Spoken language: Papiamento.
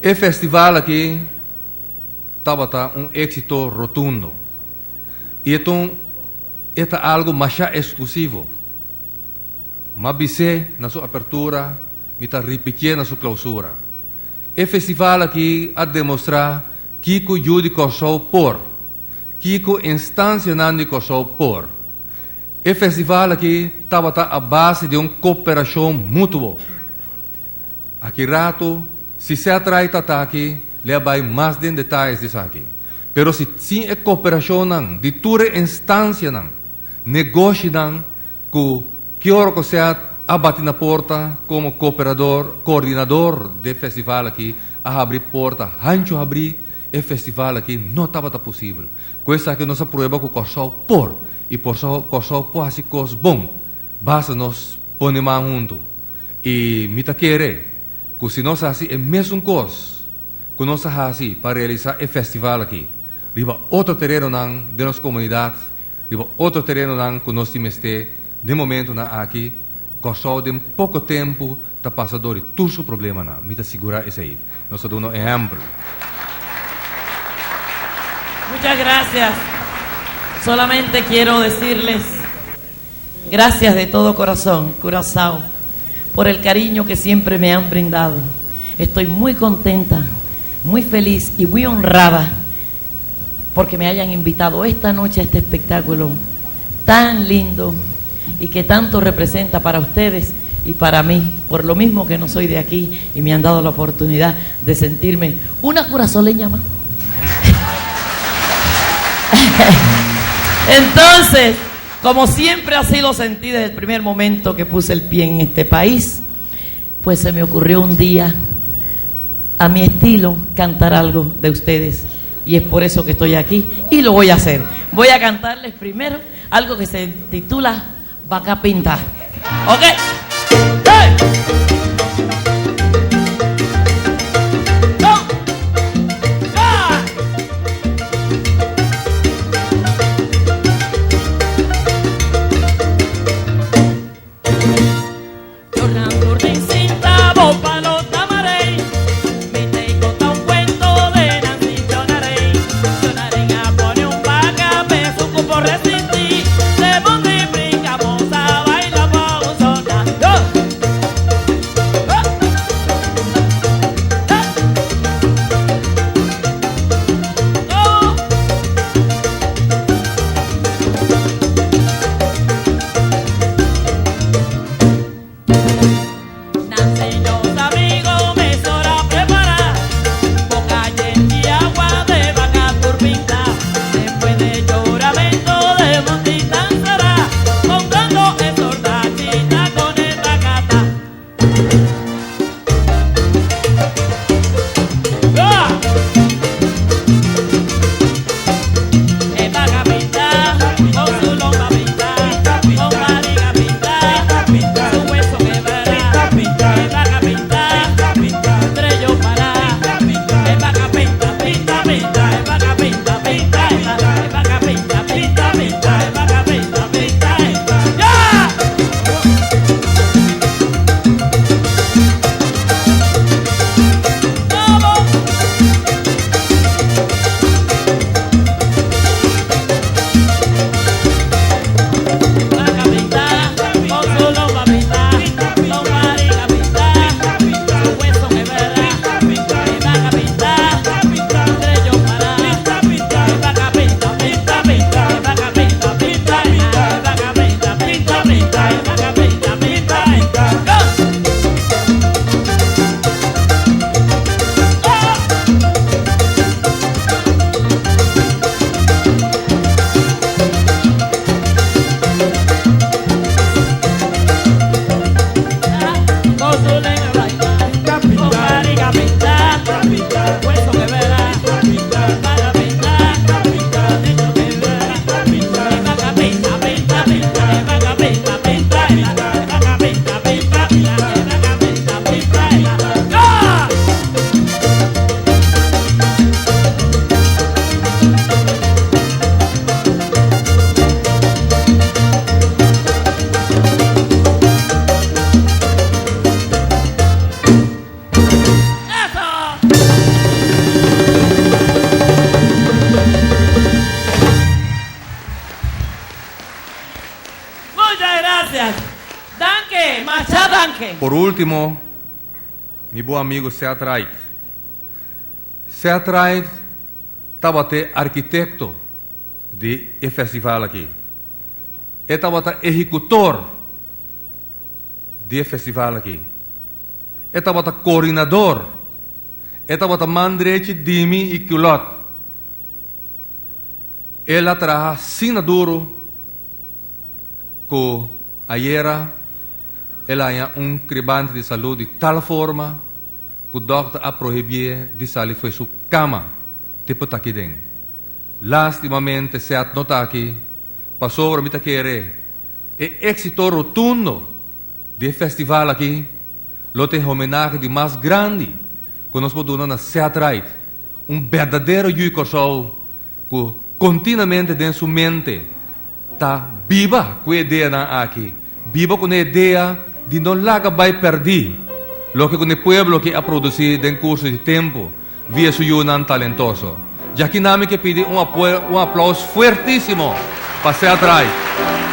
E festival aki tabata un éksito rotundo i e ta un e ta algu masha eksklusivo. M'a bis'é na su apertura, mi ta ripitié na su klousura. E festival aki a demostrá kiko yu di Kòrsou por, kiko instansianan di Kòrsou por. E festival aki tabata a base di un koperashon mutuo. Aki rato, si Setraai ta ta aki, le a bai mas den detayes di esaki. Pero si sin e koperashonnan di tur e instansianan, negoshinan ku ki ora ku sea a bati na porta komo koperador, koordinador di e festival aki a habri porta hanchu habrí, e festival aki no tabata posibel. Ku esaki nos a prueba ku Kòrsou por i Kòrsou por hasi kos bon, basta nos pone man huntu. I mi ta kere ku si nos hasi e mesun kos ku nos a hasi pa realisá e festival aki riba otro terenonan den nos komunidat, riba otro terenonan ku nos tin mester den momentunan aki, Kòrsou den poko tempu ta pasa dor di tur su problemanan. Mi ta sigurá esei. Nos ta duna un ehèmpel. Muchas gracias. Solamente quiero decirles gracias de todo corazón, Curazao, por el cariño que siempre me han brindado. Estoy muy contenta, muy feliz y muy honrada porque me hayan invitado esta noche a este espectáculo tan lindo y que tanto representa para ustedes y para mí, por lo mismo que no soy de aquí y me han dado la oportunidad de sentirme una curazoleña más. Entonces, como siempre así lo sentí desde el primer momento que puse el pie en este país, pues se me ocurrió un día, a mi estilo, cantar algo de ustedes. Y es por eso que estoy aquí y lo voy a hacer. Voy a cantarles primero algo que se titula Vaca Pinta. ¿Ok? ¡Hey! Danki. Por último, mi bon amigu Seth Wright. Seth Wright tabata e arkitekto di e festival aki. E tabata ehekutor di e festival aki. E tabata koordinador. E tabata man drechi di mi i Culot. El a traha asina duru ku ayera el a haña un kribante di salú di tal forma ku dòkter a prohibié di sali fo'i su kama te por ta aki den. Lástimamente Seth no ta aki pasobra mi ta kere e éksito rotundo di e festival aki lo ta e homenahe di mas grandi ku nos por duna na Seth Wright, un berdadero yu di Kòrsou ku kontinuamente den su mente ta biba ku e ideanan aki, biba ku e idea di no laga bai pèrdí loke ku e pueblo aki a produsí den kurso di tempu via su yunan talentoso. Djakinan mi ke pidi un un aplaus fuertísimo pa Seth Wright.